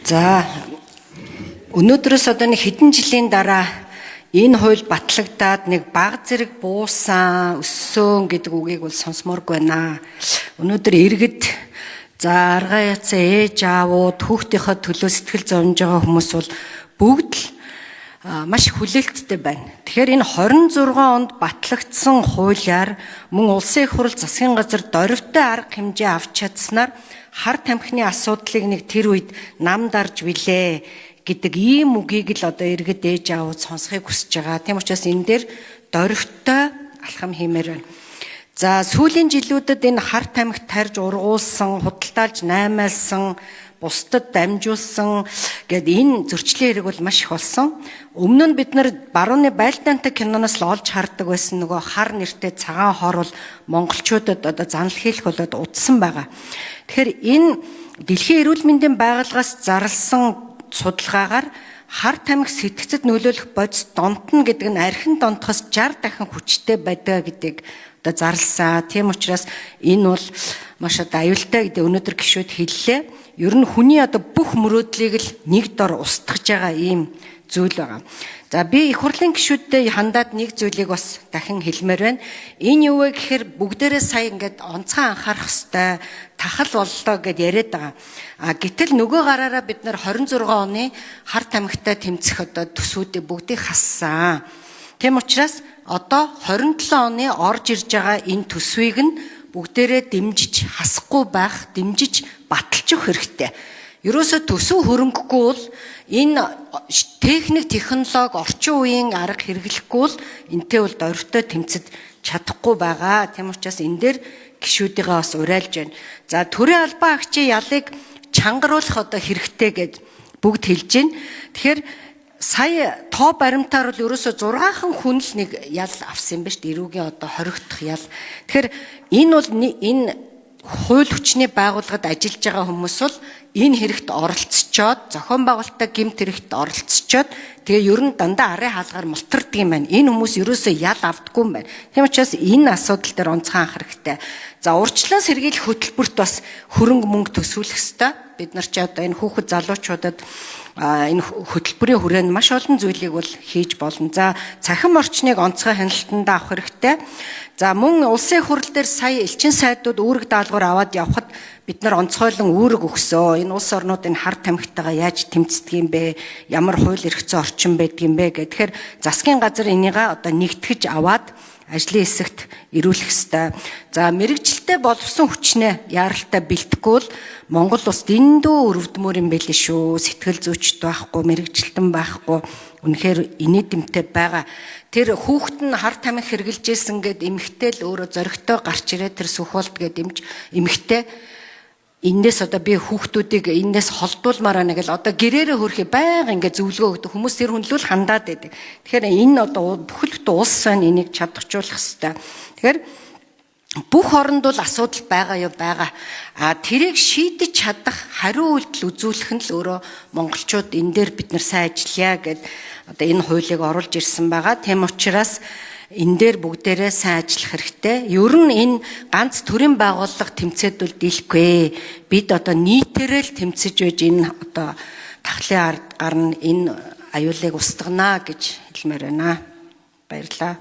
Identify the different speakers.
Speaker 1: За, өнөөдрөөс одоо нэг хэдэн жилийн дараа энэ хууль батлагдаад нэг баг зэрэг буусан, өссөн гэдэг үгийг бол сонсомооргүй байна. Өнөөдөр иргэд, за, аргаа яцаа ээж аавууд, хүүхдийнхээ төлөө сэтгэл зовж байгаа хүмүүс бол бүгд л маш хүлээлттэй байна. Тэгэхээр энэ 26 онд батлагдсан хуулиар мөн улсын их хурл, засгийн газар дорвитой арга хэмжээ авч чадсанаар хар тамхины асуудлыг нэг тэр үед нам дарж билээ гэдэг ийм үгийг л одоо иргэд, ээж аавууд сонсохыг хүсэж байгаа. Тийм учраас энэ дээр дорвитой алхам хиймээр байна. За, сүүлийн жилүүдэд энэ хар тамхи тарж ургуулсан, худалдаалж наймаалсан, бусдад дамжуулсан гээд энэ зөрчлийн хэрэг бол маш их болсон. Өмнө нь бид нар барууны байлдаантай киноноос л олж хардаг байсан нөгөө хар нэртэй цагаан хор бол монголчуудад одоо занал хийх болоод удсан байгаа. Тэгэхээр энэ Дэлхийн эрүүл мэндийн байгууллагаас зарласан судалгаагаар хар тамхи сэтгцэд нөлөөлөх бодис донтно гэдэг нь архин донтохоос 60 дахин хүчтэй байдаг гэдгийг одоо зарласан. Тийм учраас энэ бол маш одоо аюултай гэдэг өнөөдөр гишүүд хэллээ. Ер нь хүний одоо бүх мөрөөдлийг л нэг дор устгаж байгаа ийм зүйл байгаа. За, би их хурлын гишүүдтэй хандаад нэг зүйлийг бас дахин хэлмээр байна. Энэ юу вэ гэхээр бүгдээрээ сая ингээд онцгой анхаарах хэвээр тахал боллоо гэд яриад байгаа. А гэтэл нөгөө гараараа бид нар 26 оны хар тамхитай тэмцэх одоо төсвүүдийг бүгдийг хассан. Тийм учраас одоо 27 оны орж ирж байгаа энэ төсвийг нь бүгдээрээ дэмжиж, хасахгүй байх, дэмжиж баталчих хэрэгтэй. Ерөөсө төсөв хөрөнгөгүй бол, энэ техник, технологи, орчин үеийн арга хэрэглэхгүй бол энтэй бол дорвитой тэмцэж чадахгүй байгаа. Тийм учраас энэ дээр гишүүдийнхээ бас уриалж байна. За, төрийн албан агчийн ялыг чангаруулах одоо хэрэгтэй гэж бүгд хэлж байна. Тэгэхээр сая тоо баримтаар бол ерөөсө 6хан хүн л нэг ял авсан юм ба шүү дээ. Эрүүгийн одоо хоригдох ял. Тэгэхээр энэ бол энэ хууль хүчний байгууллагад ажиллаж байгаа хүмүүс бол энэ хэрэгт оролцочоод, зохион байгуулалттай гэмт хэрэгт оролцочоод, тэгээ ер нь дандаа арын хаалгаар мултардаг юм байна. Энэ хүмүүс ерөөсөө ял авдаггүй юм байна. Тийм учраас энэ асуудал дээр онцгой анхаарах хэрэгтэй. За, урьдчилан сэргийлэх хөтөлбөрт бас хөрөнгө мөнгө төсвөлөх хэрэгтэй. Бид нар ч одоо энэ хүүхэд залуучуудад энэ хөтөлбөрийн хүрээнд маш олон зүйлийг бол хийж болно. За, цахим орчныг онцгой хяналтанд авах хэрэгтэй. За, мөн улсын хурал дээр сая элчин сайдууд үүрэг даалгавар аваад явхад бид нар онцгойлон үүрэг өгсөө. Энэ улс орнууд энэ хар тамхитайгаа яаж тэмцдэг юм бэ? Ямар хууль эрх зүйн орчин байдаг юм бэ гэх. Тэгэхээр засгийн газар энийгээ одоо нэгтгэж аваад ажлын хэсэгт ирүүлэх ёстой. За, мэргэжилтэй боловсон хүчнээ яаралтай бэлтгэхгүй бол Монгол улс дэндүү өрөвдмөр юм байл шүү. Сэтгэл зүйчд байхгүй, мэргэжилтэн байхгүй. Үнэхээр инээдэмтэй байгаа. Тэр хүүхэд нь хар тамхи хэрглэжсэн гэд эмэгтэй л өөрөө зоригтой гарч ирээд, тэр Сүхболд гэд эмч эмэгтэй энээс одоо би хүүхдүүдийг энээс холдуулмаар байна гэл одоо гэрээрээ хөрхи байга ингээ зөвлөгөө өгдөг. Хүмүүс тэр хүнлүүл хандаад байдаг. Тэгэхээр энэ одоо бүхэл бүтэн улс байна, энийг чадахжуулах хэвээр. Тэгэхээр бүх оронд бол асуудал байгаа юу, байгаа. А тэрийг шийдэж чадах хариу үйлдэл үзүүлэх нь л өөрөө монголчууд энэ дээр бид нар сайн ажиллая гэд одоо энэ хуулийг оруулж ирсэн байгаа. Тийм учраас энэ дээр бүгдээрээ сайн ажиллах хэрэгтэй. Ер нь энэ ганц төрийн байгууллага тэмцээд бол дийлэхгүй. Бид одоо нийтээрээ л тэмцэж байж энэ одоо тахлын ард гарна, энэ аюулыг устгана гэж хэлмээр байна. Баярлалаа.